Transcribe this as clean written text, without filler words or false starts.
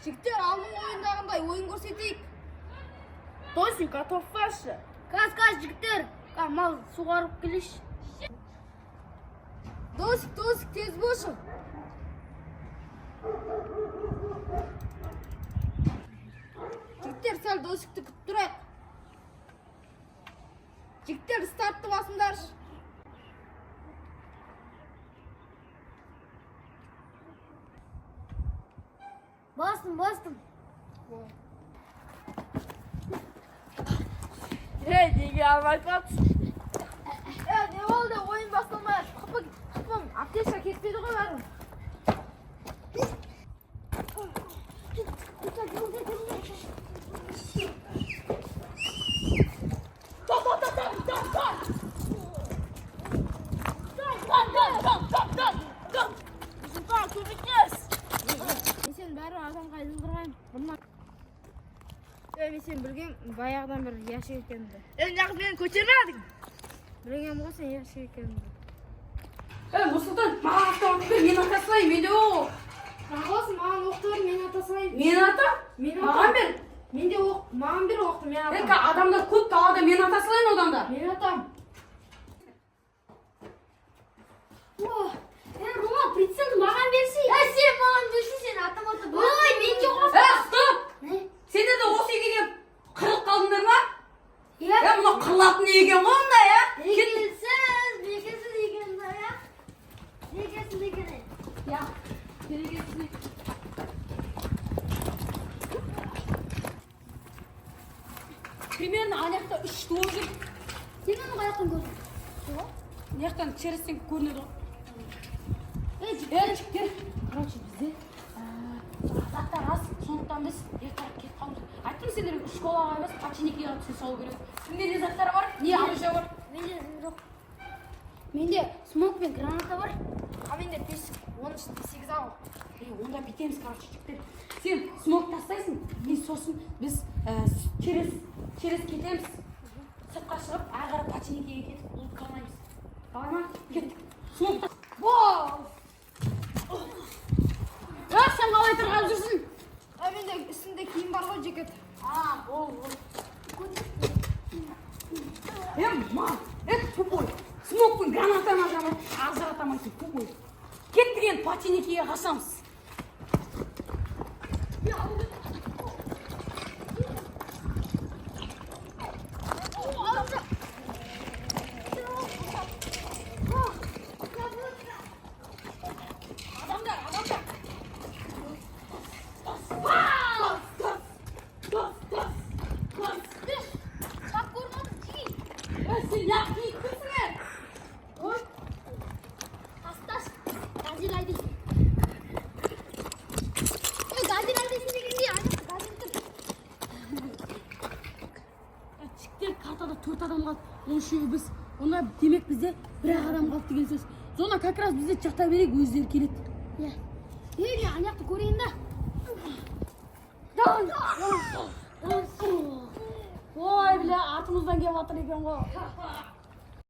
Жігіттер, алдыңғы ойындағындай ойын көрсетейік. Досик, готов ваши. Газ, газ, жігіттер. Ка, мал суғарып келейінші. Досик, Досик, тез болшы. Жігіттер, сәл Досикті күтіп тұрайық. Жігіттер, стартты басыңдаршы. Бастым, бастым. Ей, неге алмай жатсың? Е, не болды? Ойын басталмай. Қыпы, қыпым, аптечка кетпеді ғой бәрі. Сұлтан, көмектес. Мен сені бәрі адамға іліндірмаймын. Бұрыннан. Е, мен сені білгем баяғыдан бері ящик екеніңді. Ей, неғып мені көтермедің? Білгем ғой сен ящик екеніңді. Ей, Нұрсұлтан, маған автомат бер, мен ата салайын, менде ол. Рахласын, маған оқты бер, мен ата салайын. Мен ата? Мен Маған бер. Менде оқ, маған бер оқты, мен Ей, атам. Адамдар көп далада, мен ата салайын одан да. Мен атам. О, е, Рома, прицелді маған берсей. Е, сен маған берсей, сен автоматты. Ой, мен де қос. Ей, стоп! Не? Сендер де осы үйге келіп қырылып қалдыңдар ма? Иә. Е, мынау қырылатын үй екен ғой онда, иә? Бекерсіз, бекерсіз екен да, иә? Бекерсіз екен. Иә, берекесіз. Примерно ана жақта үш двор жүр. Сен оны қай жақтан көрдің? Мына жақтан терістен көрінеді ғой. Е, жігіттер. Е, жігіттер, короче, бізде заттар аз, сондықтан біз ертерек кетіп қалдық. Айттым сендерге, школаға емес, починикеға түсе салу керек. Кімде не заттар бар, не оружие бар? Менде жоқ. Менде смок пен граната бар. А менде 5, 13, 8 ау. Е, онда бүйтеміз, короче, жігіттер. Сен смок тастайсың, и сосын біз через кетеміз. Сыртқа шығып, ары қарай починикеге кетіп, луткалаймыз. Давай ма? Кеттік. Смок. Воу! Е, сен қалай тұрған жүрсің? А менде үстімде киім бар ғой, жігіт. А, ол, ол. Е, ма, е, тупой. Смокпен гранатаны ажырата алмайсың, тупой. Кеттік енді починикеге қашамыз. Адамдар, адамдар. Бас, бас, бас, бас, бас. Bak көрмадым, жи. Е, сен неғып киіп тұрсың, е? Ой. Тасташ. Газель айдайсың. Ей, газель айдайсың дегенде, ана газель тұр. Жігіттер, картада төрт адам қалды, он үшеуі біз. Онда демек бізде бір ақ адам қалды деген сөз. Зона как раз бізде жата берейік, өздері келеді. Иә. Ей, мен ана жақты көрейін да. Ой, бля, артымыздан келіп жатыр екен ғой.